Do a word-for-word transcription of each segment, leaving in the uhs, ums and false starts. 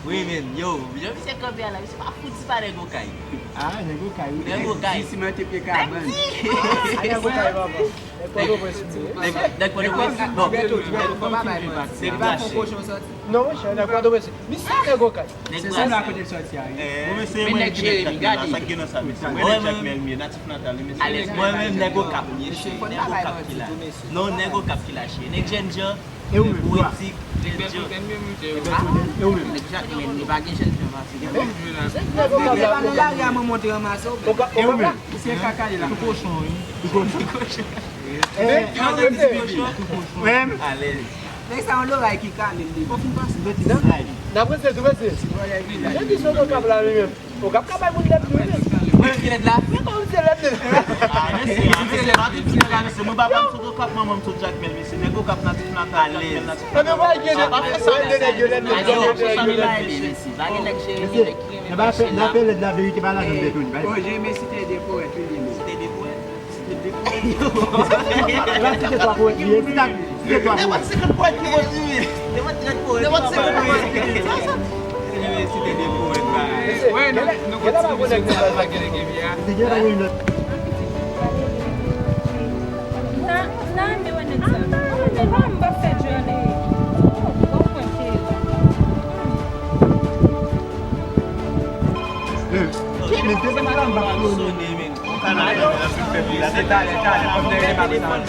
Wi, men, yo, jan misye kanpe a la, misye pa fout di pa nèg Okay. Ah, nèg Okay, wi. Nèg Okay. Di siman te pye kabann. Ah, nèg Okay, papa. Nèg Pòtoprens, wi. Nèg, nèg Pòtoprens, bon. Nèg Brache. Non, monchè, nèg Pòtoprens. Misye nèg Okay. Se sa la kote l sòti a, wi. Bon, men se mwen ki met Jakmèl la, sa k gen nan sa, mesye? Mwen met Jakmèl, mesye, natif natal, mesye. Mwen menm, nèg Okap, mesye, nèg Okap ki la. Non, nèg Okap ki la, cheri. Nèg Jènjan, nèg Pwodig, Jènjan. E ou menm? Nèg Jakmèl, li pa gen Jènjan, pa se. Se pa nan lari a mwen monte ranmase w, men. E ou menm? Se kaka li la. Tou kochon, wi. Tou kochon. Eh, wi, men. Alèz. Nèg sa yon loray ki kale l depi. N ap rete tou, mesye. Jan di sou Okap la, li menm. Okap ka bay moun lèd tou, wi, men. Mwen ki lèd la? Men kòm se lèd, men. Ah, mesye, ah, mesye, pa tout ti nèg la, mesye. Mwen papa m sot Okap, manman m sot Jakmèl, mesye. Nèg Okap natif natal, Jakmèl natif natal. Ebyen, wè, gen lèd, wè, gen lèd, gen lèd, gen lèd, gen lèd, gen lèd. Mesye, pa gen nèg cheri, gen nèg ki renmen mache la. N ap fè lèd la verite, pa lajan m fè tou, li, bay. Bon, jan mesye te de pwèt, wi, li menm. Site de pwèt. Site de pwèt. Epa site twa pwèt li ye, site twa pwèt. Nenpòt senkant pwèt ki posib. Nenpòt trant pwèt. Nenpòt senkant pwèt. Anyway, site de pwèt, bay. Wè, nou, nou kontinye sou ti bagay la, gen nèg epi a. Gen nèg epi a. M ta, m ta renmen wè nèg sa. Mwen menm, m pa fè djòlè. Bon, mwen ke. Eh, men dezyèm la, m pa konnen. Ou ka nan men nan fè bri la. Se talè, talè, fòk nèg li pa bezwen.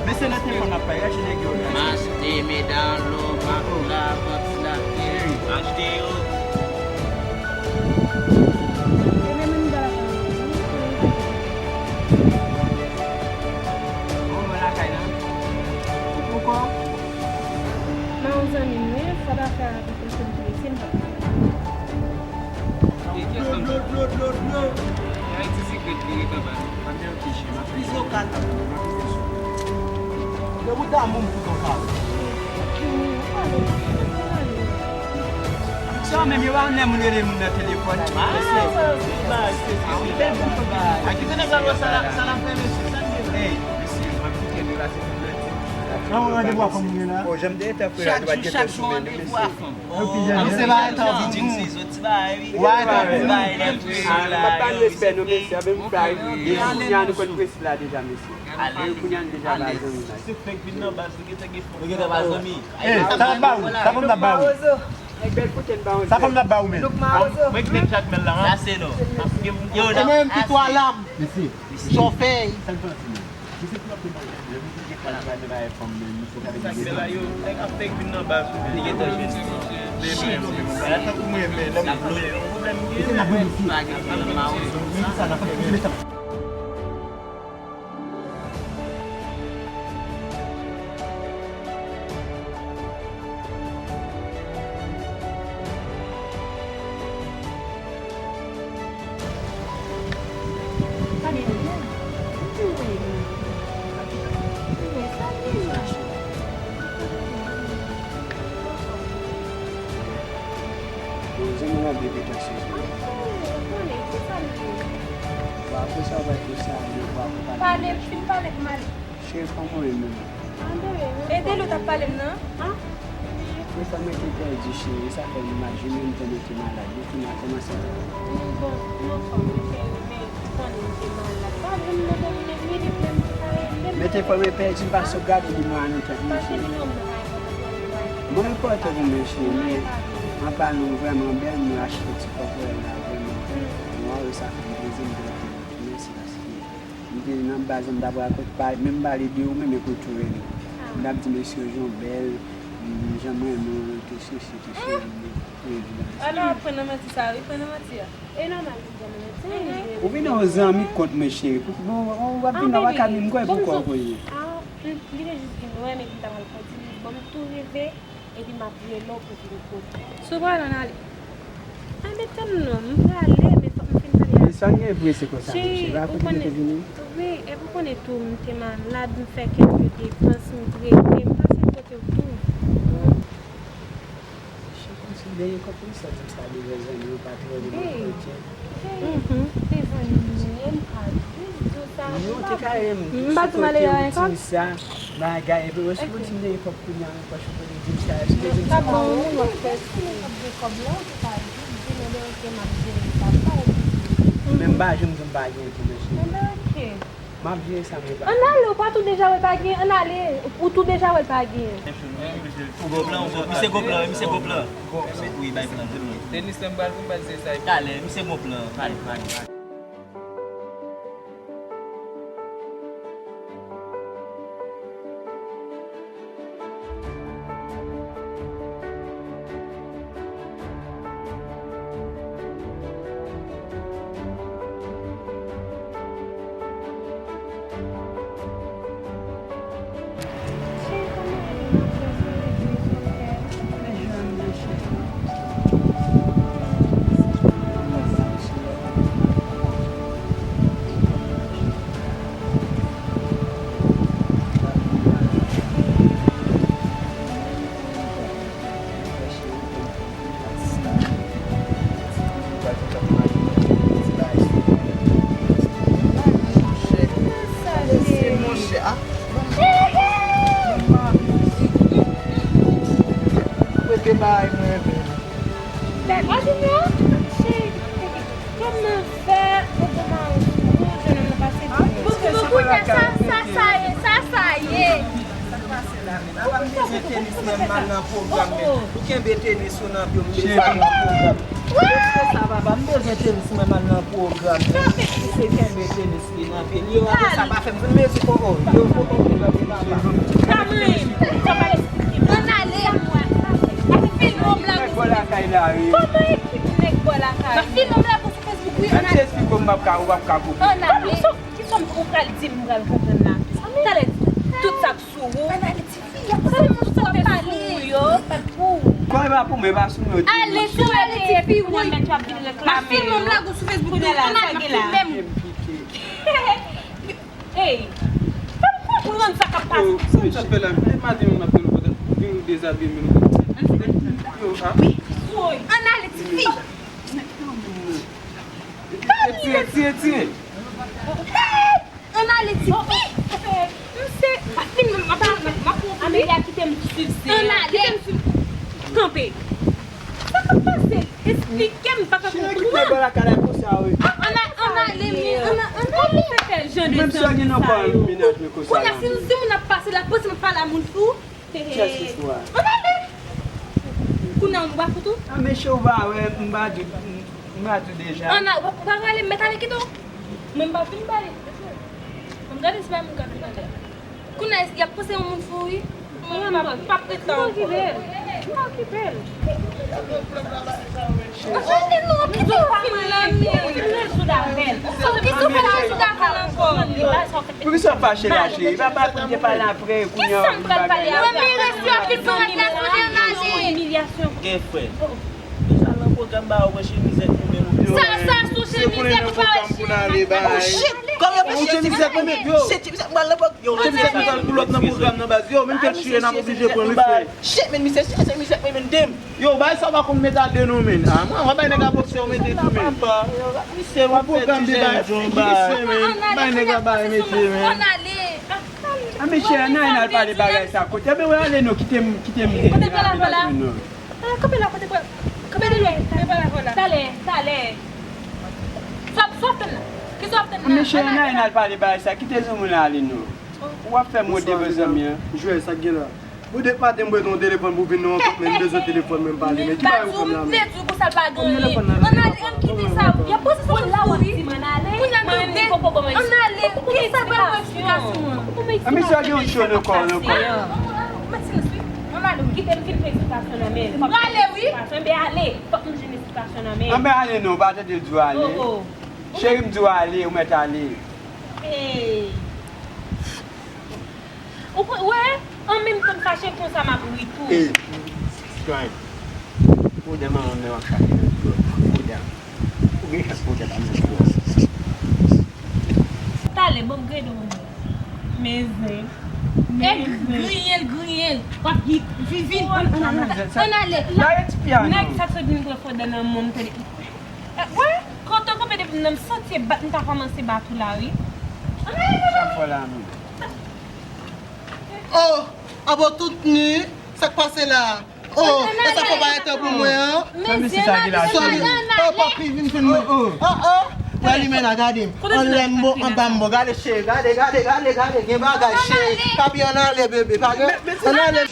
Mesye nan telefòn ap pale, lage nèg yo. Maste, medalo, makula, bòt la, achte yo. Bon, mwen lakay la. Ou poko? Mwen yon zanmi m, wi, fò w ta fè rapid paske m prese, m p ap. Dlo, dlo, dlo, dlo, dlo. Ay, ti sikrèt li ret anba. Mande yon ti chen, m ap peze w kat. Yo bout damou m fout yon kal. Sa menm, yo pa konn lè moun rele moun nan telefòn. Ah, sa, se bagay, se, se, se bagay. A kite nèg la, sa la, sa la fè, mesye, sa l gen. Ey, mesye, m ap kite nou la, se pou mwen. Nan yon randevou a fanm ou gen la? Oh, jan m te gentan fè la, nou pa t gentan sou men nou, mesye. Ou se pa antan, ti bagay, wi. Wè, ti bagay, lè m sou la, yo, respè nou, mesye, avè m fè, e kounya nou konn prensip la deja, mesye. Alèz. Kounya nou deja ba zanmi la. Se fèk vin nan baz, nou gentan gen fòs. Nou gentan ba zanmi. Eh, sa n ap ba ou, sa fanm n ap ba ou. Sa fanm n ap ba ou, men. Mwen ki nèg Jakmèl la, sa se nou. Yo, e mwen menm ki twa lam. Mesye. Chofè. Sa l fè anti men. Mesye, pou ap te pale, lè misye te pale, pale, pale, fanm, men, misye ka vin. Sa k fè la, yo, nèg ap fèk vin nan baz ou, men li gentan jwenn. Shit. Tankou mwen, men, lè m, mesye, n ap vin isi. Sa n ap fè, mesye. Zanmi w ap bebe tansyon sou li. Bon, apre sa, w va tou sa, w va tou pale. Pale, fin pale pou m ale. Cheri, kòman w ye menm? Ede l ou t ap pale m nan? Wi, fanm mwen te pèdi, cheri, sa fè m mal, jounen m te mete malad, depi m a kòmanse. Bon, m anfòm, wi, cheri, men ou konnen m te malad. Pa janm mande m menm, wi, depi lè m te pa rele m. Men te fè mwen pèdi, m pa sot gade li mwen a nan tèt mwen, cheri. Mwen pòte pou mwen, cheri, men anba nou vrèman bèl, mwen achte ti kòb la vrèman. Mwen wè sa fè m plezi, m te mèsi paske m te nan baz la, m t ap rakonte, pa, menm pale de ou menm, epi w tou rele. M t ap di mesye yo jan w bèl, jan m renmen w, tou sesi, tou sela, m te rele. Alò, pran nan manti sa, wi, pran nan manti a. E nòmal pou m pran nan manti. Ou vin yon zanmi kont mwen, cheri. Bon, w ap vin la, w pa ka vin, m kwè pou kò w kounye. Ah, li te jis vin wè m, epi m ta pral pran ti Lisbon, m tou rive. Epi m ap rele w pou vin kote. Si w pral ann ale. Anben tann non, m prale, men fòk m fin pale avè w. Men sa n gen prese konsa, mesye? Cheri, pa kote nou te vini? Wi, epi w konnen tou, m te malad, m fè kèlke depans, m trete, m pase kote w tou. Cheri, kòmsi dènye kòb li sòti m sa devan zanmi yo pa twò vin entretyen. Cheri, se zanmi m ye, m pa jis di w sa. Non, te ka rele m. M pa di m ale la ankò. Ti sa, bagay, epi wè si w di m de epòk kounye a, nan pòch ou kote di m sa, èske di m sa? Sa bon, moun w ap fè. Si w ap gen kòb la, ou te ka di m, di mwen de, ok, m ap jere sa, sa w di. Men m pa janm di m pa gen tou, mesye. Enben, ok. M ap jere sa, men pa. Ann ale, ou pa tou deja wè l pa gen, ann ale, ou tou deja wè l pa gen. Ou gwo plan, ou gwo, misye gwo plan, wi, misye gwo plan. Wi, bay plan, di m non. Tenis lan m pral fè, m pral se sa. Talè, misye gwo plan, bay, bay, bay. Kòman fè ou konn mari w sou jennonm nan pase tou? Bon, bon, bon, sa, sa, sa ye, sa, sa ye. Sa k pase la menm? Apa m bezwen tenis mwen m al nan pwogram men. Ou kenbe tenis ou nan pye w, m bezwen al nan pwogram. Sa papa, m bezwen tenis mwen m al nan pwogram men. Misye kenbe tenis li nan pye l. Yo, apre sa pa fè m vin mezi, oh, oh, yo, oh, oh, oh, papa. Sa mwen, sa pa eksplike m. Ann ale. Ak filon blan. Nèg bò lakay la, wi. Kòman ekip nèg bò lakay? Nan filon blan pou sou Facebook, wi, ann ale. Menm si esplike w, m p ap ka, ou p ap ka konprann. Ann ale. Kisa m ou pral di m, m pral konprann la? Talè, tout sa k sou ou. Talè, tout sa k sou ou yo, pa pou ou. Kòman e pa pou mwen, e pa sou mwen yo te. Ale, ale, tifi, wi. Mwen menm, m ap vin reklame yo. Kounye a la, sa gen la. Ey, fè m konprann sa k ap pase. Sa m t ap fè la? Depi maten, m ap fè nou pote, vin dezabiye m. Yo, a. Wi. Ann ale, tifi. Tire, tire, tire. Ann ale, tifi. M se, pa fin, m ap, m ap, m ap pran. Amelia, kite m swiv se. Ann ale. Kite m swiv. Kanpe. Sa k ap pase? Eksplike m, m pa ka konprann. Ann ale, men, ann, ann ale. Kòman w fè fè jan de zanmi sa yo? Kounye a, si, si moun ap pase la, panse m ap pale a moun fou. Chèche sou a. Ann ale. Kounye a, ou pa fou tou? A, mesye, ou pa wè, m pa di, m pa di deja. Ann ale, ou pa, ou pa rale, m mèt ale kite w. Mwen, m pa vin pale. Mwen gade se pa moun k ap vin pale. Kounye a, y ap panse yon moun fou, wi. Mwen, m pa, m p ap ret la ankò. M pa okipe l. M pa okipe l. Ann ale non, kite w fin la, men. Ou fin rezoud avè l. Sa w di, sa w fè la rezoud avè l ankò? Poukisa w fache la, cheri? Pa, pa, pou te pale apre, kounye a, ou vin bagay la. Mwen, men resi anpil parad la, kounye a, ann ale. Gen frè. Deja nan pwogram ba ou wè chemizèt ou menm. Sa, sa, sou chemizèt ou pa wè chemizèt. Oh, shit! Kòman yo fè chemizèt mwen menm? Shit, chemizèt mwen nan pwogram. Yo, chemizèt mwen pou lòt nan pwogram nan baz. Yo, menm kèk chire n ap oblije pran wi frè. Shit, men misye, shit, chemizèt mwen menm dem. Yo, bay sa w pa konn met a de nou, men. A, mwen, mwen bay nèg a bòksè, w mete tou, men. Misye, w ap fè ti jen jan w bay. Misye, men, bay nèg a bay mete, men. A, mesye, ann ale, ann al pale bagay sa kote. Ebyen, w ale non, kite m, kite m, kite m. Kote pale avè w la? A, kanpe la, kote pale? Kanpe de lwen, kote pale avè w la? Talè, talè. Sa, sa w ap tann la? Kisa w ap tann la? Mesye, ann ale, ann al pale bagay sa, kite zanmi w la ale non. W ap fè m wont devan zanmi an. Jwè, sa k gen la? Bon, depi maten m bezwen yon telefòn pou vin nan rankont, men m bezwen telefòn mwen pale, men ki bagay ou fè m la menm? Vle di w konsa l pa gen anyen. Ann ale, ann kite sa. Y ap poze sa sou la, w ap di m ann ale. Kounye a, tande, ann ale. Ki sa pral pou eksplikasyon an? A, mesye a gen yon cho nan kò l ankò. Ann ale, wi. Prale, wi. Enben ale non, pa tande l di w ale. Cheri, m di w ale, ou mèt ale. Ou wè, an menm tan m fache konsa m ap ri tou. Ey, Sky, pwoblèm an menm ap chache nan pwoblèm. Ou gen chans pwoblèm pa nan pwoblèm. Talè, ban m grede w. Men zen. Men zen. Griyen l, griyen l. W ap vin, vin, vin, ann ale. Nèg sa t sot vin pran fò dan nan men m, tande. Wè, kote w kanpe depi m nan, m santi bat, m ta kòmanse bat ou la, wi. Sa m fè la menm? Oh, abo tout ni, sa k pase la? Oh, e sa fò pa entan pou mwen an? Men zye la sòli. Oh, papi vin jwenn mwen. Oh, oh, oh. Wè li men la, gade m. Anlè m bon, anba m bon. Gade cheri, gade, gade, gade, gade. Gen bagay cheri. Papi, ann ale bebe, pa gen. Ann ale.